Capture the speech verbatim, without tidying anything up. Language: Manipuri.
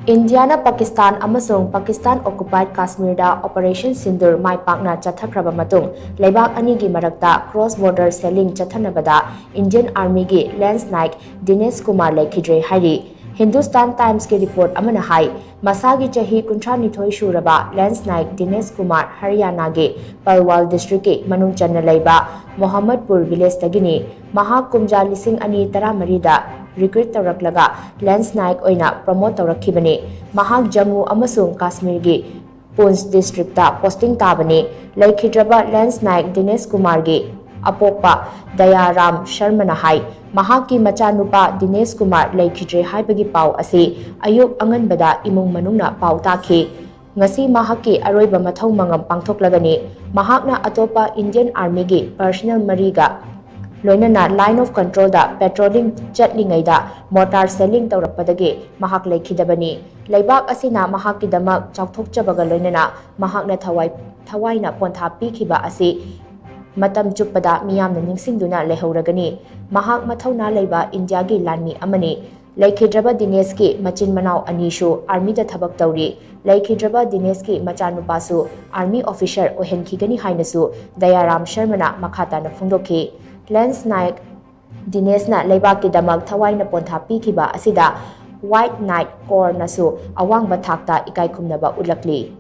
ꯏꯟꯗꯤꯌꯥꯅ ꯄꯥꯀꯤꯁꯇꯥꯟ ꯑꯃꯁꯨꯡ ꯄꯥꯀꯤꯁꯇꯥꯟ occupied ꯀꯥꯁꯃꯤꯔꯗ Operation Sindoor ꯃꯥꯏ ꯄꯥꯛꯅ ꯆꯠꯊꯈ꯭ꯔꯕ ꯃꯇꯨꯡ, ꯂꯩꯕꯥꯛ ꯑꯅꯤꯒꯤ ꯃꯔꯛꯇ cross border shelling ꯆꯠꯊꯅꯕꯗ Indian Armyꯒꯤ Lance Naik ꯗꯤꯅꯦꯁ ꯀꯨꯃꯥꯔ ꯂꯩꯈꯤꯗ꯭ꯔꯦ ꯍꯥꯏꯔꯤ꯫ Hindustan Timesꯀꯤ report ꯑꯃꯅ ꯍꯥꯏ, ꯃꯁꯥꯒꯤ ꯆꯍꯤ ꯀꯨꯟꯊ꯭ꯔꯥ ꯅꯤꯊꯣꯏ ꯁꯨꯔꯕ Lance Naik ꯗꯤꯅꯦꯁ ꯀꯨꯃꯥꯔ ꯍꯔꯤꯌꯥꯅꯥꯒꯤ ꯄꯜꯋꯥꯜ districtꯀꯤ ꯃꯅꯨꯡ ꯆꯟꯅ ꯂꯩꯕ ꯃꯣꯍꯝꯃꯗꯄꯨꯔ villageꯇꯒꯤꯅꯤ꯫ ꯃꯍꯥꯛ ꯀꯨꯝꯖꯥ ꯂꯤꯁꯤꯡ ꯑꯅꯤ ꯇꯔꯥꯃꯔꯤꯗ recruit ꯇꯧꯔꯛꯂꯒ Lance Naik ꯑꯣꯏꯅ promote ꯇꯧꯔꯛꯈꯤꯕꯅꯤ꯫ ꯃꯍꯥꯛ ꯖꯝꯃꯨ ꯑꯃꯁꯨꯡ ꯀꯥꯁꯃꯤꯔꯒꯤ ꯄꯨꯟꯁ districtꯇ posting ꯇꯥꯕꯅꯤ꯫ ꯂꯩꯈꯤꯗ꯭ꯔꯕ Lance Naik ꯗꯤꯅꯦꯁ ꯀꯨꯃꯥꯔꯒꯤ ꯑꯄꯣꯛꯄ ꯗꯌꯥꯔꯥꯝ ꯁꯔꯃꯅ ꯍꯥꯏ, ꯃꯍꯥꯛꯀꯤ ꯃꯆꯥꯅꯨꯄꯥ ꯗꯤꯅꯦꯁ ꯀꯨꯃꯥꯔ ꯂꯩꯈꯤꯗ꯭ꯔꯦ ꯍꯥꯏꯕꯒꯤ ꯄꯥꯎ ꯑꯁꯤ ꯑꯌꯨꯛ ꯑꯉꯟꯕꯗ ꯏꯃꯨꯡ ꯃꯅꯨꯡꯅ ꯄꯥꯎ ꯇꯥꯈꯤ꯫ ꯉꯁꯤ ꯃꯍꯥꯛꯀꯤ ꯑꯔꯣꯏꯕ ꯃꯊꯧ ꯃꯉꯝ ꯄꯥꯡꯊꯣꯛꯂꯒꯅꯤ꯫ ꯃꯍꯥꯛꯅ ꯑꯇꯣꯞꯄ Indian Armyꯒꯤ personnel ꯃꯔꯤꯒ ꯂꯣꯏꯅꯅ line of controlꯗ patrolling ꯆꯠꯂꯤꯉꯩꯗ mortar shelling ꯇꯧꯔꯛꯄꯗꯒꯤ ꯃꯍꯥꯛ ꯂꯩꯈꯤꯗꯕꯅꯤ꯫ ꯂꯩꯕꯥꯛ ꯑꯁꯤꯅ ꯃꯍꯥꯛꯀꯤꯗꯃꯛ ꯆꯥꯎꯊꯣꯛꯆꯕꯒ ꯂꯣꯏꯅꯅ ꯃꯍꯥꯛꯅ ꯊꯋꯥꯏ, ꯊꯋꯥꯏꯅ ꯄꯣꯟꯊꯥ ꯄꯤꯈꯤꯕ ꯑꯁꯤ ꯃꯇꯝ ꯆꯨꯞꯄꯗ ꯃꯤꯌꯥꯝꯅ ꯅꯤꯡꯁꯤꯡꯗꯨꯅ ꯂꯩꯍꯧꯔꯒꯅꯤ꯫ ꯃꯍꯥꯛ ꯃꯊꯧꯅꯥ ꯂꯩꯕ ꯏꯟꯗꯤꯌꯥꯒꯤ ꯂꯥꯟꯃꯤ ꯑꯃꯅꯤ꯫ ꯂꯩꯈꯤꯗ꯭ꯔꯕ ꯗꯤꯅꯦꯁꯀꯤ ꯃꯆꯤꯟ ꯃꯅꯥꯎ ꯑꯅꯤꯁꯨ armyꯗ ꯊꯕꯛ ꯇꯧꯔꯤ꯫ ꯂꯩꯈꯤꯗ꯭ꯔꯕ ꯗꯤꯅꯦꯁꯀꯤ ꯃꯆꯥꯅꯨꯄꯥꯁꯨ army officer ꯑꯣꯏꯍꯟꯈꯤꯒꯅꯤ ꯍꯥꯏꯅꯁꯨ ꯗꯌꯥꯔꯥꯝ ꯁꯔꯃꯅ ꯃꯈꯥ ꯇꯥꯅ ꯐꯣꯡꯗꯣꯛꯈꯤ꯫ Lance Naik ꯗꯤꯅꯦꯁꯅ ꯂꯩꯕꯥꯛꯀꯤꯗꯃꯛ ꯊꯋꯥꯏꯅ ꯄꯣꯟꯊꯥ ꯄꯤꯈꯤꯕ ꯑꯁꯤꯗ White Knight Corpsꯅꯁꯨ ꯑꯋꯥꯡꯕ ꯊꯥꯛꯇ ꯏꯀꯥꯏ ꯈꯨꯝꯅꯕ ꯎꯠꯂꯛꯂꯤ꯫